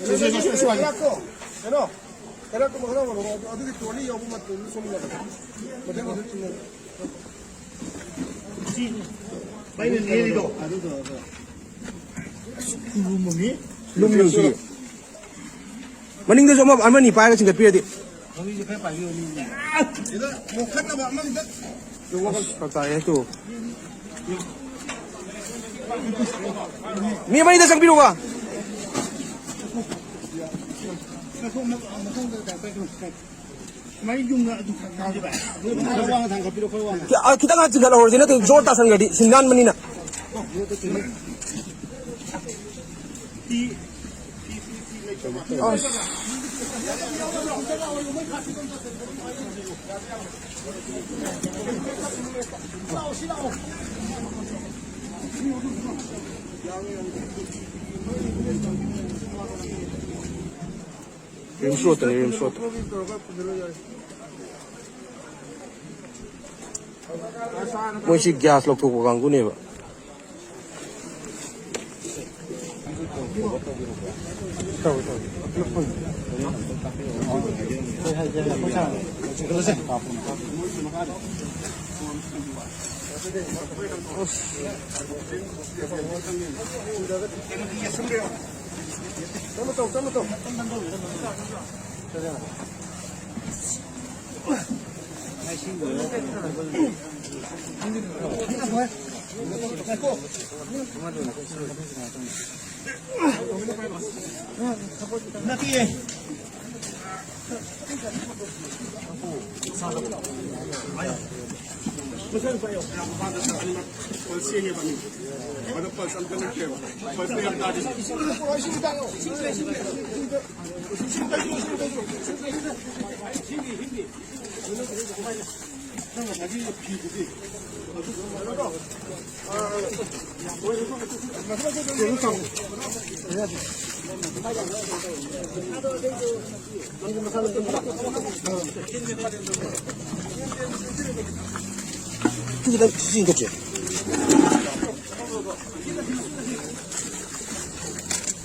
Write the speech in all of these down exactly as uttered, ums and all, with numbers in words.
ꯁꯤ, ꯁꯤ, ꯁꯤ, ꯁꯤ, ꯁꯤ, ꯁꯤ꯫ ꯀꯩꯅꯣ? ꯀꯩꯅꯣ? ꯀꯩꯅꯣ? ꯀꯩꯅꯣ? ꯑꯗꯨꯒꯤ ꯇ꯭ꯔꯣꯂꯤ ꯌꯧꯕ ꯃꯇꯝꯗ ꯁꯣꯝꯗ ꯂꯥꯛꯑꯣ꯫ ꯃꯊꯪ, ꯃꯊꯪ꯫ ꯁꯤ ꯚꯥꯏꯅ ꯂꯦꯜꯂꯤꯗꯣ꯫ ꯂꯨꯝꯃꯝꯃꯤ꯫ ꯂꯨꯝꯃꯤ ꯍꯧꯖꯤꯛ꯫ ꯃꯅꯤꯡꯗꯁꯨ ꯑꯃ, ꯑꯃꯅꯤ ꯄꯥꯏꯔꯒ ꯆꯤꯡꯈꯠꯄꯤꯔꯗꯤ꯫ ꯃꯃꯤꯁꯦ ꯈꯔ ꯄꯥꯏꯕꯤꯌꯨ, ꯃꯃꯤꯁꯦ꯫ ꯁꯤꯗ ꯃꯣꯈꯠꯅꯕ ꯑꯃꯅꯤꯗ꯫ ꯑꯁ, ꯐꯔꯛ ꯇꯥꯔꯦ ꯇꯨ꯫ ꯃꯤ ꯑꯃꯅꯤꯗ ꯆꯪꯕꯤꯔꯨꯕ꯫ ꯁꯨꯃꯥꯏꯅ ꯌꯨꯡꯅ ꯑꯗꯨꯝ ꯊꯝꯖꯤꯟꯕ꯫ ꯈꯔ ꯋꯥꯡꯅ ꯊꯥꯡꯒꯠꯄꯤꯔꯣ, ꯈꯔ ꯋꯥꯡꯅ꯫ ꯈꯤ-, ꯑ, ꯈꯤꯇꯪ ꯍꯥꯟ ꯆꯤꯡꯈꯠꯍꯧꯔꯁꯤ, ꯅꯠꯇ꯭ꯔꯗꯤ ꯖꯣꯔ ꯇꯥꯁꯟꯈ꯭ꯔꯗꯤ ꯁꯤꯡ ꯅꯥꯟꯕꯅꯤꯅ꯫ ꯔꯤꯝꯁ ꯔꯣꯗꯇꯅꯤ, ꯔꯤꯝꯁ ꯔꯣꯗꯇ꯫ ꯃꯣꯏꯁꯤ ꯒ꯭ꯌꯥꯁ ꯂꯧꯊꯣꯛꯄ ꯀꯥꯡꯕꯨꯅꯦꯕ꯫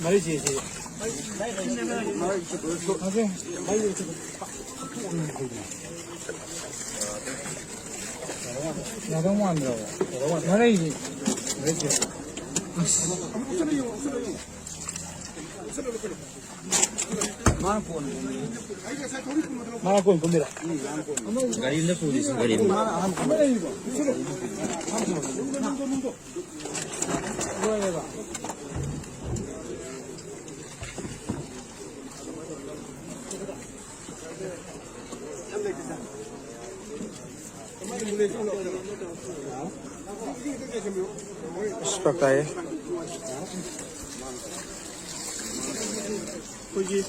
ꯃꯔꯤꯁꯦ, ꯁꯤ꯫ ꯌꯥꯗꯧ ꯃꯥꯟꯗ꯭ꯔꯕ꯫ ꯃꯔꯩꯗꯤ꯫ ꯑꯁ꯫ ꯃꯥꯅ ꯀꯣꯟ ꯀꯨꯝꯃꯤꯔ? ꯒꯥꯔꯤ ꯑꯝꯗ ꯄꯨꯔꯤꯁꯤ, ꯒꯥꯔꯤ ꯑꯃ꯫ ꯃꯥꯅ ꯑꯍꯥꯟꯕ ꯀꯨꯝꯃꯤꯔ? ꯂꯣꯏꯔꯦꯕ꯫ ꯑꯁ, ꯐꯔꯛ ꯇꯥꯏꯌꯦ꯫ ꯑꯩꯈꯣꯏꯒꯤ